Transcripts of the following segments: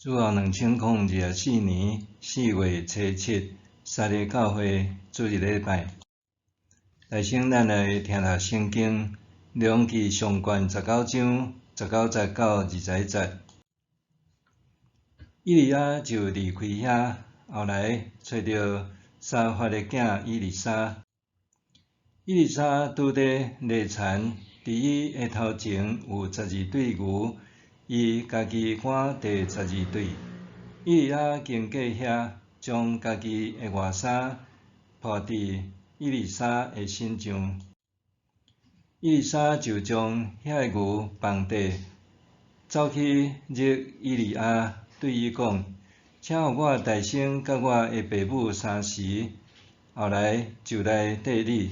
主後2024年4月初7，三日教會主日禮拜。來先咱來聽讀聖經，列王紀上卷19章19節到21節。以利亞就離開遐，後來揣著沙法的囝以利沙。以利沙拄佇犁田，佇伊的頭前有十二對牛，伊家己趕第十二對。以利亞經過遐，將家己的外衫披佇以利沙的身上。以利沙就將遐个牛放地，走去入以利亞，對伊講：請予我代先佮我的爸母相辭，後來就來綴你。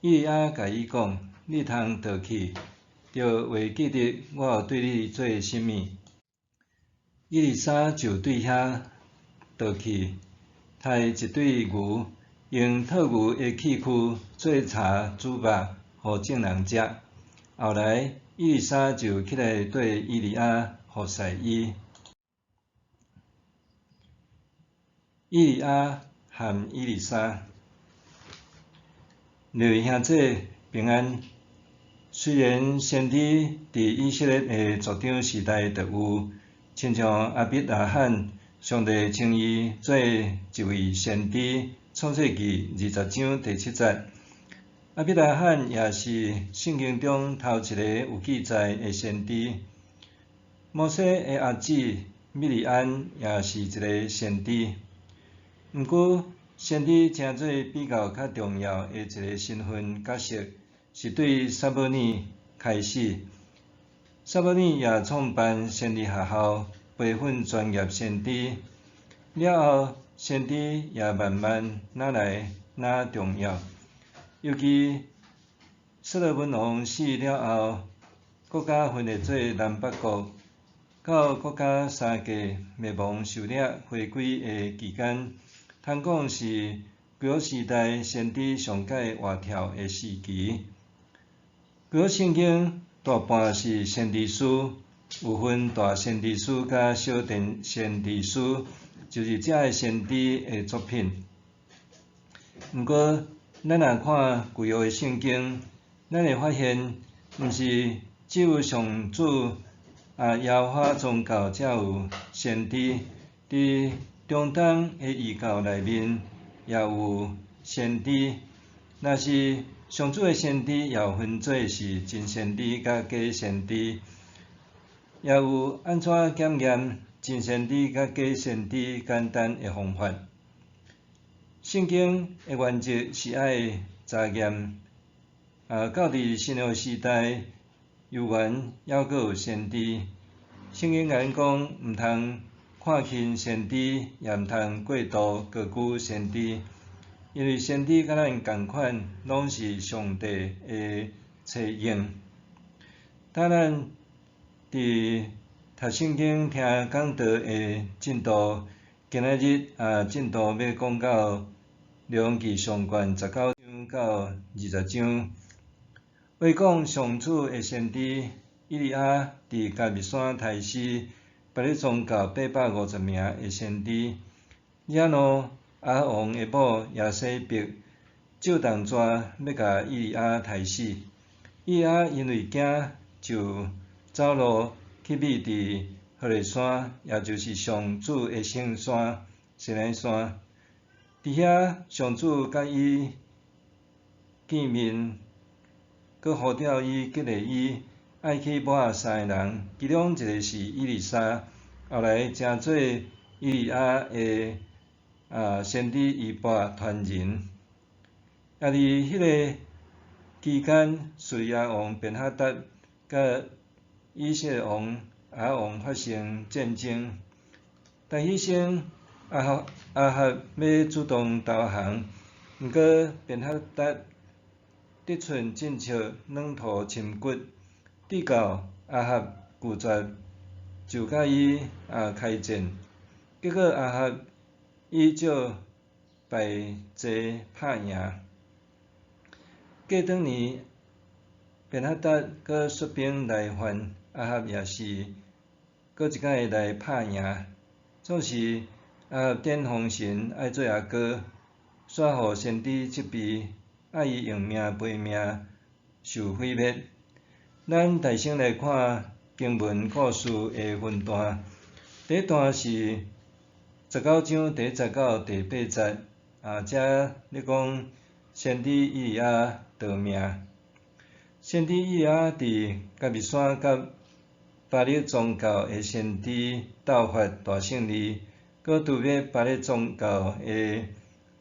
以利亞共伊講：你通倒去，著會記得我有對你做啥物。以利沙就對遐倒去，刣一對牛，用套牛的器具做茶煮肉，予眾人食。後來，以利沙就起來綴以利亞服侍伊。以利亞和以利沙，各位兄弟平安。雖然先知佇以色列的族長時代就有，親像亞伯拉罕，上帝稱伊做一位先知，創世記20章第7節。亞伯拉罕也是聖經中頭一個有記載的先知。摩西的阿姊米利安也是一個先知。毋過，先知成做比較較重要的一個身份角色，是對撒母耳開始。撒母耳也創辦先知學校，培訓專業先知。了後，先知也慢慢愈來愈重要。尤其所羅門王死了後，國家分裂做南北國，到國家三界滅亡受掠回歸的期間，通講是舊約時代先知上蓋活跳的時期。舊約聖經大半是先知書，有分大先知書佮小先知書，就是這个先知的作品。毋過，咱若看舊約的聖經，咱會發現，毋是只有上主啊耶和華宗教才有先知，佇中東的異教內面也有先知。若是上主的先知，也有分做是真先知佮假先知，也有按怎檢驗真先知佮假先知簡單的方法。聖經的原則是愛查驗，啊，到佇新約時代，猶原猶閣有先知。聖經共咱講，毋通看輕先知，也毋通過度高舉先知，因為先知佮咱仝款，攏是上帝的差用。當咱佇讀聖經、聽講道的進度，今仔日啊進度欲講到列王紀上卷19章到20章，話講上主的先知以利亞佇迦密山刣死別咧宗教850名的先知，然後亞哈王的某耶洗別借動蛇欲共以利亞刣死，以利亞因為驚，就走路去覕佇何烈山，也就是上主的聖山西奈山。佇遐，上主佮伊見面，閣呼召伊激勵伊，愛去抹三個人，其中一個是以利沙，後來成做以利亞的先知衣缽傳人。也佇彼个期間，敘利亞王便哈達佮以色列王亞哈王發生戰爭，但彼先亞哈欲主動投降，毋過便哈達得寸進尺，軟土深掘，直到亞哈拒絕，就佮伊開戰。結果亞哈以少敗濟拍贏。過轉年，便哈達閣率兵來犯，亞哈也是閣一擺來拍贏。總是亞合點風神愛做阿哥，煞予先知責備，愛伊用命賠命，受毀滅。咱大先來看經文故事的分段。第一段是19章第一節到第八節，啊，遮咧講先知以利亞逃命。先知以利亞佇迦密山佮巴力宗教的先知鬥法大勝利，閣誅滅巴力宗教的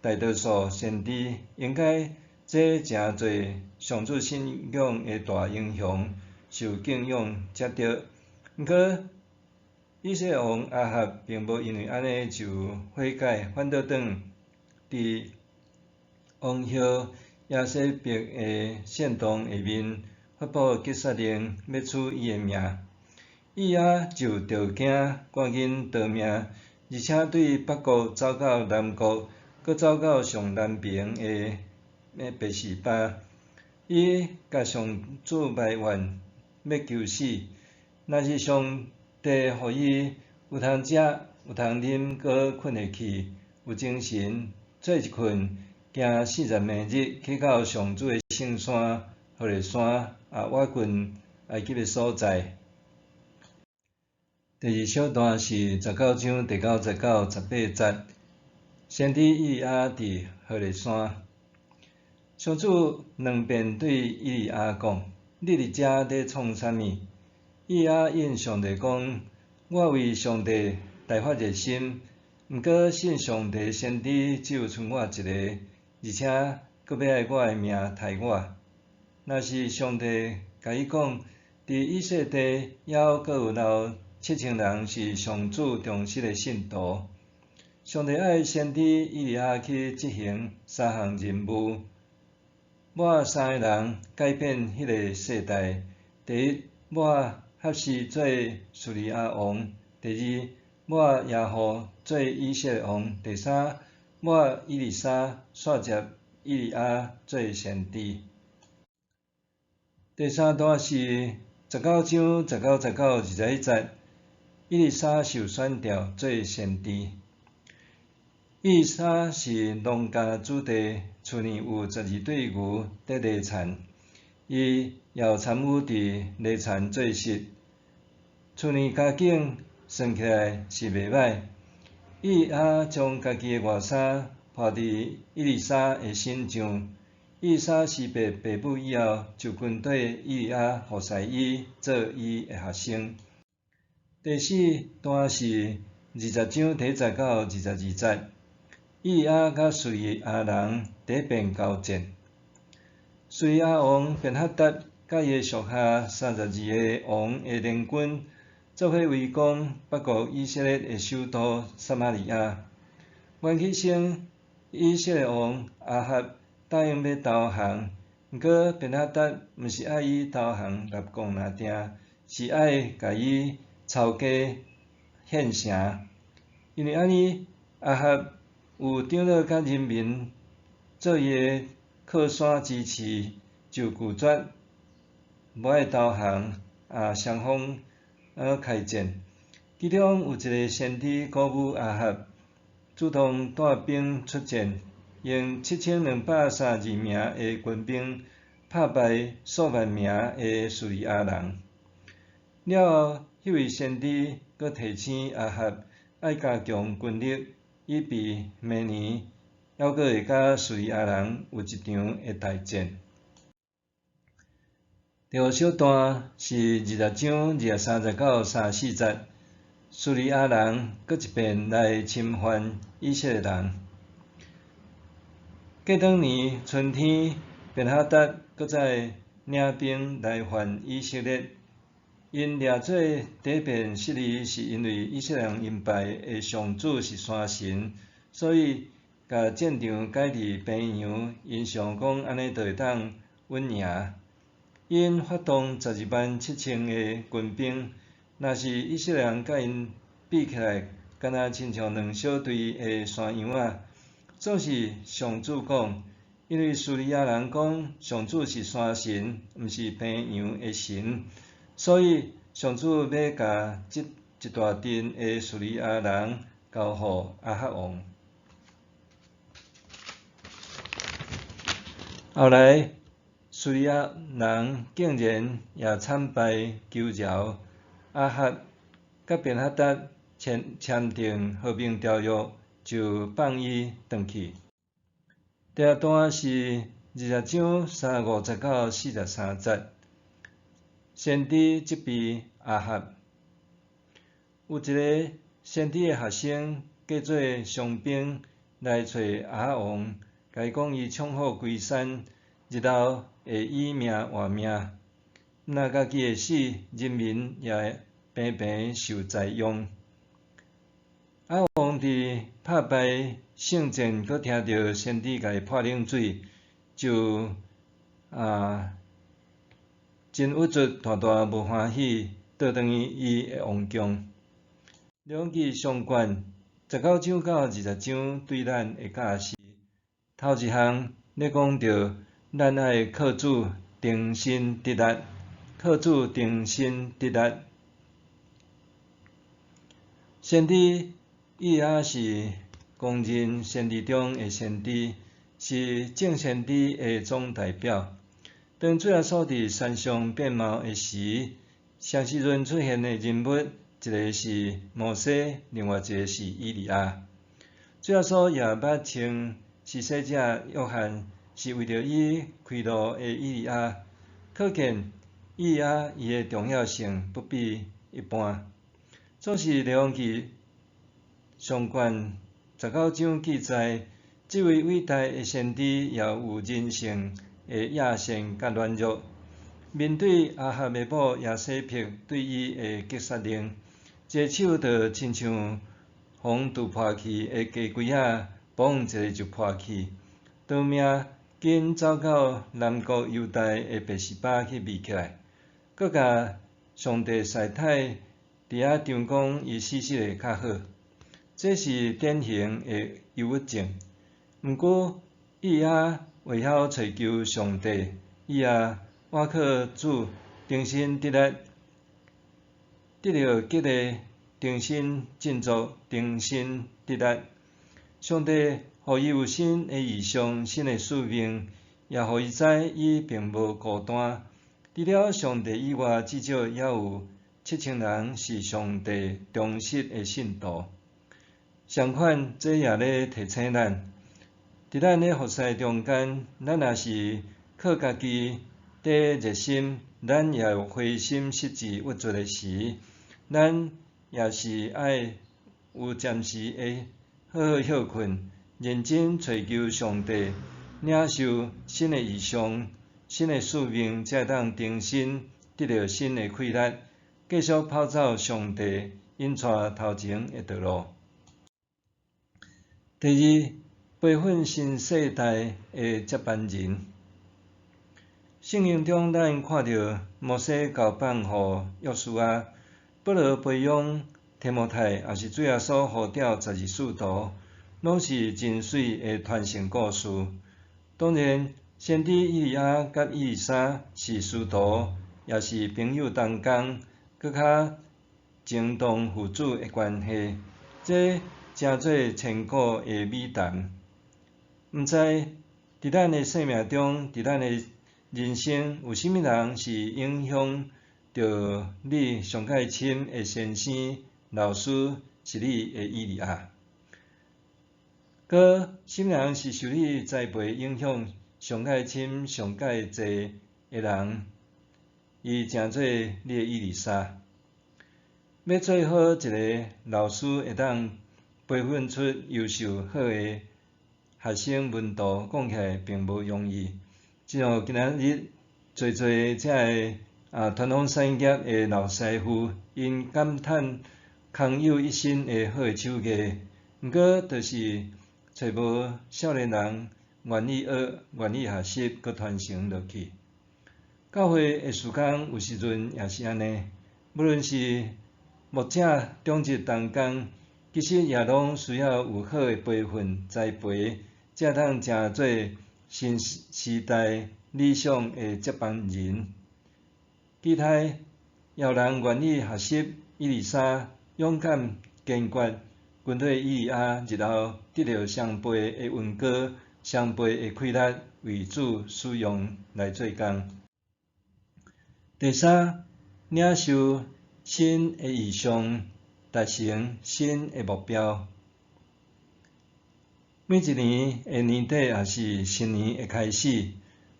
大多數先知，應該這誠濟上主信仰的大英雄受敬仰才對。毋過，以色列王亞合並無因為按呢就悔改，反倒轉佇王后耶洗別的煽動下面，發布擊殺令，欲取伊的命。以利亞就著驚，趕緊逃命，而且對北國走到南國，閣走到上南爿的別是巴。伊共上主埋怨，欲求死。若是上帝予伊有通食、有通啉，閣睏會去，有精神，做一睏，行40暝日去到上主的聖山何烈山，啊，倚近埃及的所在。第二小段是19章第九節到18節，先知以利亞佇何烈山。上主兩遍對以利亞講：你佇遮咧創啥物？以利亞應上帝講：我為上帝大發熱心，毋過信上帝先知只有賰我一个，而且閣欲愛我的命刣我。若是上帝共伊講，佇以色列地猶閣有留7000人是上主忠實的信徒。上帝愛先知以利亞去執行三項任務，抹三个人改變彼个世代。第一，抹哈薛做敘利亞王；第二，抹耶戶做以色列王；第三，抹以利沙煞接以利亞做先知。第三段是19章19節到21節，以利沙受選召做先知。以利沙是農家子弟，厝內有12對牛佇犁田，伊也有參與佇犁田做穡。厝內家境算起來是袂䆀。以利亞將家己的外衫披佇以利沙的身上。以利沙辭別爸母以後，就跟綴以利亞服侍伊，做伊的學生。第四段是20章第一節到22節，以利亞佮敘利亞人第一遍交戰。敘利亞王便哈達佮伊的屬下32个王的聯軍，做伙圍攻北國以色列的首都撒瑪利亞。緣起先，以色列王亞合答應欲投降，毋過便哈達毋是愛伊投降立功爾定，是愛共伊抄家獻城。因為按呢，亞合有長老佮人民做伊的靠山支持，就拒絕無愛投降，啊，雙方開戰。其中有一个先知鼓舞亞合，主動帶兵出戰，用7232名的軍兵拍敗數萬名的敘利亞人。了後，彼位先知閣提醒亞合愛加強軍力，以備明年猶閣會佮敘利亞人有一場的大戰。第五小段是20章23節到34節，敘利亞人閣一遍來侵犯以色列人。過當年春天，便哈達閣再領兵來犯以色列。𪜶掠做第一遍失利，是因為以色列人𪜶拜的上主是山神，所以共戰場改佇平原，𪜶想講按呢就會當穩贏。𪜶發動12萬7千個軍兵，若是以色列人佮𪜶比起來，敢若親像兩小隊的山羊仔。總是上主講，因為敘利亞人講上主是山神，毋是平原的神，所以上主欲共這一大陣的敘利亞人交予亞哈王。後來，敘利亞人竟然也參敗求饒亞哈，佮便哈達簽簽訂和平條約，就放伊轉去。第二段是20章35節到43節，先知責備亞哈。有一个先知的學生假做傷兵來揣亞哈王，共伊講伊衝虎歸山，日後會以命換命。毋但家己會死，人民也平平受災殃。亞哈王佇拍敗勝戰，閣聽著先知共伊潑冷水，就真鬱卒，大大無歡喜，倒轉去伊的王宮。列王紀上卷19章到20章對咱的教示，頭一項咧講著，咱愛靠主重新得力，靠主重新得力。先知以利亞是公認先知中的先知，是眾先知的總代表。當主耶穌佇山上變貌的時，雙時陣出現的人物，一个是摩西，另外一个是以利亞。主耶穌也捌稱施洗者約翰是為著伊開路的以利亞，可見以利亞伊的重要性不比一般。總是列王紀上卷19章記載，這位偉大的先知也有人性的野性佮軟弱。面對亞哈的某耶洗別對伊的擊殺令，一个手就親像予揬破去的雞胿仔，嘣一下就破去，當命緊走到南國猶大的別是巴去避起來，閣共上帝師太佇遐張講伊死死會較好。這是典型的憂鬱症。毋過，伊也會曉揣求上帝，伊也倚靠主，重新得力，得著激勵，重新振作，重新得力。上帝予伊有新的異象、新的使命，也予伊知伊並無孤單。除了上帝以外，至少猶有7000人是上帝忠實的信徒。相反，這也咧提醒咱，佇咱咧服侍中間，咱若是靠家己綴熱心，咱也有灰心失志、鬱卒的時，咱也是愛有暫時會好好歇睏，認真揣求上帝，領受新的異象、新的使命，才會當重新得著新的氣力，繼續跑走上帝引帶頭前的道路。第二，培訓新世代的接班人。聖經中，咱看著摩西交棒予約書亞，保羅培養提摩太，抑是主耶穌呼召12使徒，攏是真媠的傳承故事。當然，先知以利亞佮以利沙是師徒，也是朋友同工，閣較情同父子的關係，這成做千古的美談。毋知佇咱的生命中，佇咱的人生，有啥物人是影響著你上蓋深的先生、老師，是你的以利亞？閣啥物人是受你栽培影響上蓋深、上蓋濟的人？伊成做你的以利沙。欲做好一个老師，會當培訓出優秀好的學生門徒，講起來並無容易。親像今仔日濟濟遮个傳統產業的老師傅，𪜶感嘆空有一身的好的手藝，毋過就是揣無少年人願意學、願意學習，閣傳承落去。教會的事工有時陣也是按呢，無論是牧者、長執同工，其實也攏需要有好的培訓栽培，才通成做新時代理想的接班人。期待有人願意學習以利沙勇敢堅決，跟綴以利亞日後得著雙倍的恩膏、雙倍的氣力，為主使用來做工。第三，領受新的異象，達成新的目標。每一年的年底抑是新年的開始，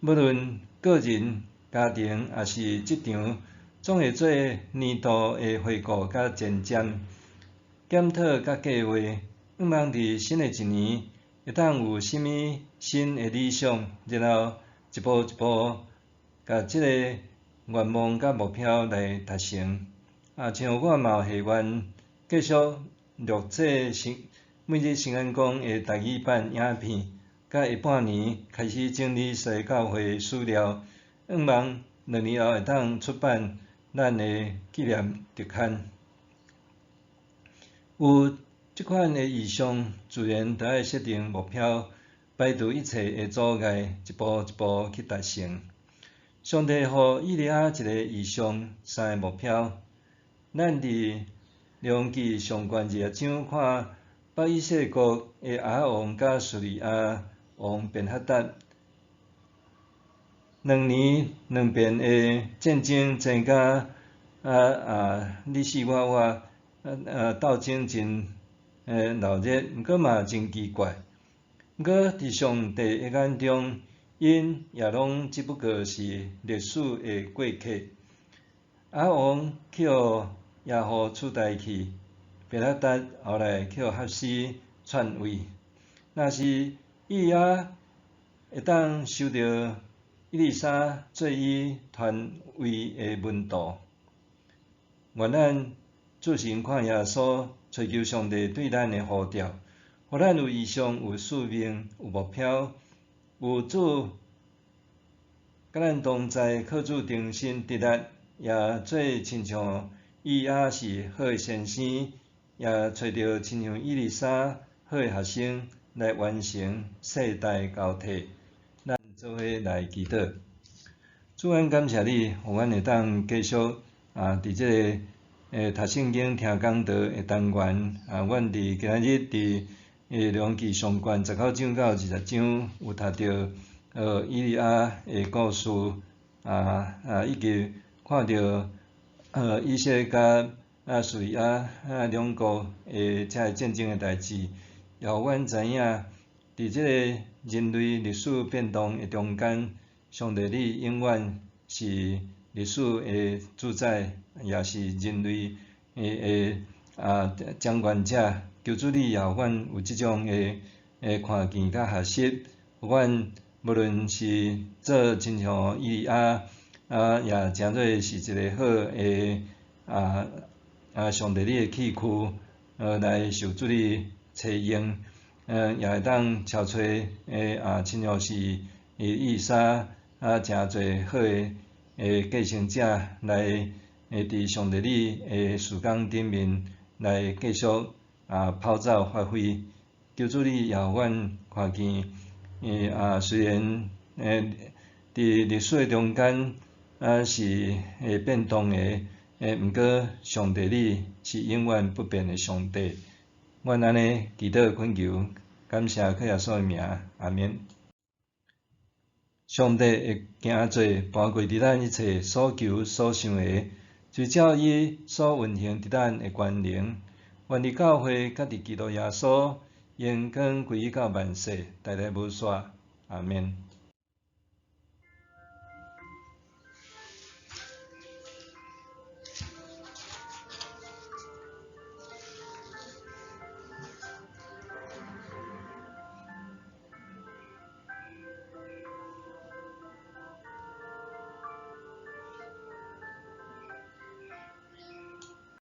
無論個人、家庭抑是職場，總會做年度的回顧佮前瞻、檢討佮計畫，向望佇新的一年會當有啥物新的理想，然後一步一步共這個願望佮目標來達成。啊，像我嘛有下願繼續錄製新每日新眼光的台語版影片，佮下半年開始整理西教會史料，向望2年後會當出版咱的紀念特刊。有這款的異象，自然就愛設定目標，排除一切的阻礙，一步一步去達成。上帝予以利亞一個異象，三个目標。咱佇列王紀上卷20章看北以色列國的亞哈王佮敘利亞王便哈達，兩年兩遍的戰爭爭甲你死我活，鬥爭真鬧熱，毋過嘛真奇怪。毋過佇上帝的眼中，𪜶也攏只不過是歷史的過客。亞哈王去予耶戶取代去，便哈達後來去予合司篡位。若是以利亞會當收著以利沙做伊傳位的門徒，願咱注神看耶穌，揣求上帝對咱的呼召，予咱有異象、有使命、有目標，有主佮咱同在，靠主重新得力，也做親像以利亞是好的先生，也揣著親像以利沙好的學生來完成世代交替。咱做伙來祈禱。主，阮感謝你，予阮會當繼續佇這个讀聖經、聽講道的單元。阮佇今仔日佇列王紀上卷19章到20章有讀著以利亞的故事，以及看著以色列佮敘利亞兩國的這个戰爭的代誌，也予阮知影，佇這個人類歷史變動的中間，上帝你永遠是歷史的主宰，也是人類的掌權者。求主你也予阮有這種的看見佮學習，予阮無論是做親像以利亞，也誠做是一个好的上帝你的器具，來受主你採用，也會當超揣親像是以利沙誠濟好的繼承者來佇上帝你的事工頂面來繼續跑走發揮。求主你也予阮看見，雖然佇歷史的中間是會變動的，毋過上帝你是永遠不變的上帝。阮按呢祈禱懇求，感謝靠耶穌的名，阿們。上帝會行做搬過佇咱一切所求所想的，隨照伊所運行佇咱的權能。願佇教會佮佇基督耶穌，榮光歸於到萬世，代代無煞。阿們。